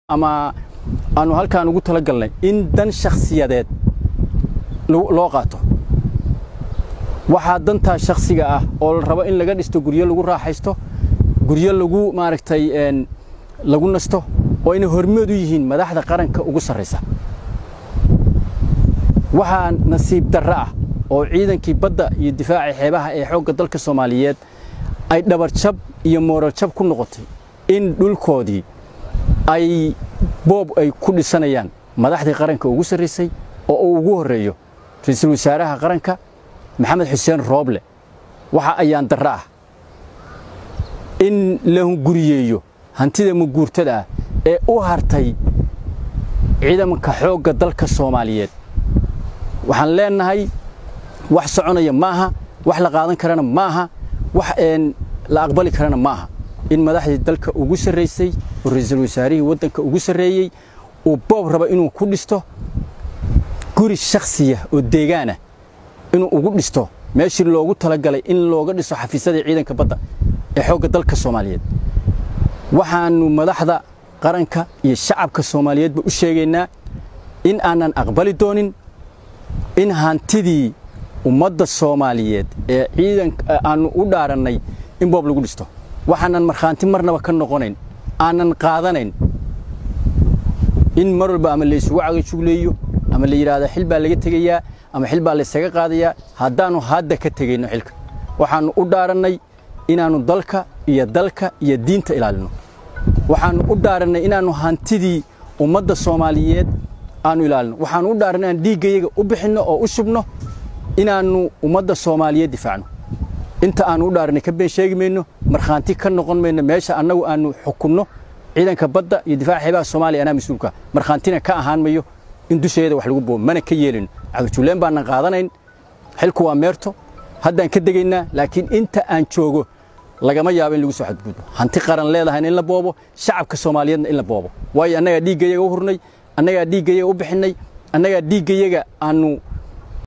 Ama aanu halkaan ugu talagalnay in dan shakhsiyadeed loo qaato. Waxaa dantaa shakhsiga ah oo la rabo in laga dhisto guryo lagu raaxaysto, guryo lagu maaragtay lagu nasto, oo inay hormood u yihiin madaxda qaranka ugu sarraysa. Waxaa nasiib darro ah oo ciidankii badda iyo difaaca xeebaha ee xoogga dalka Soomaaliyeed ay dhabarjab iyo mooral jab ku noqotay in dhulkoodii ay boob ay ku dhisanayaan madaxdii qaranka ugu sarraysay, oo uu ugu horreeyo ra-iisul wasaaraha qaranka Maxamed Xuseen Rooble. Waxa ayaan darro ah in la hunguriyeeyo hantida maguurtada ah ee u hartay ciidanka xoogga dalka Soomaaliyeed. Waxaan leenahay wax soconaya maaha, wax la qaadan karana maaha, wax la aqbali karana maaha in madaxdii dalka ugu sarraysay oo ra-iisul wasaarihii waddanka ugu sarreeyey uu boob rabo inuu ku dhisto guri shakhsiya oo deegaana, inuu ugu dhisto meeshii loogu talagalay in looga dhiso xafiisyada ciidanka badda ee xoogga dalka Soomaaliyeed. Waxaannu madaxda qaranka iyo shacabka Soomaaliyeedba u sheegaynaa in aanan aqbali doonin in hantidii ummadda Soomaaliyeed ee ciidan aannu u dhaarannay in boob lagu dhisto. Waxaanan markhaanti marnaba ka noqonayn, aanan qaadanayn in mar walba ama laysugu cagajugleeyo ama la yidhaahdo xil baa laga tegayaa ama xil baa laysaga qaadayaa. Haddaannu hadda ka tegayno xilka, waxaannu u dhaarannay inaannu dalka iyo dalka iyo diinta ilaalino. Waxaannu u dhaarannay inaannu hantidii ummadda Soomaaliyeed aanu ilaalino. Waxaannu u dhaarannay inaan dhiiggayaga u bixinno oo u shubno inaannu ummadda Soomaaliyeed difaacno. Inta aanu u dhaaranay ka been sheegi mayno, markhaanti ka noqon mayno meesha annagu aanu xukunno ciidanka badda iyo difaaca xeebaha Soomaaliya. Anaa mas-uulka, markhaantina ka ahaan mayo in dusheeda wax lagu boobo, mana ka yeelino. Cagajugleen baanan qaadanayn. Xilku waa meerto, haddaan ka degaynaa, laakiin inta aan joogo lagama yaabo in lagu soo xadgudbo hanti qaran leedahayna in la boobo, shacabka Soomaaliyeedna in la boobo. Waayo, annagaa dhiiggayaga u hurnay, annagaa dhiiggayaga u bixinnay, annagaa dhiiggayaga aanu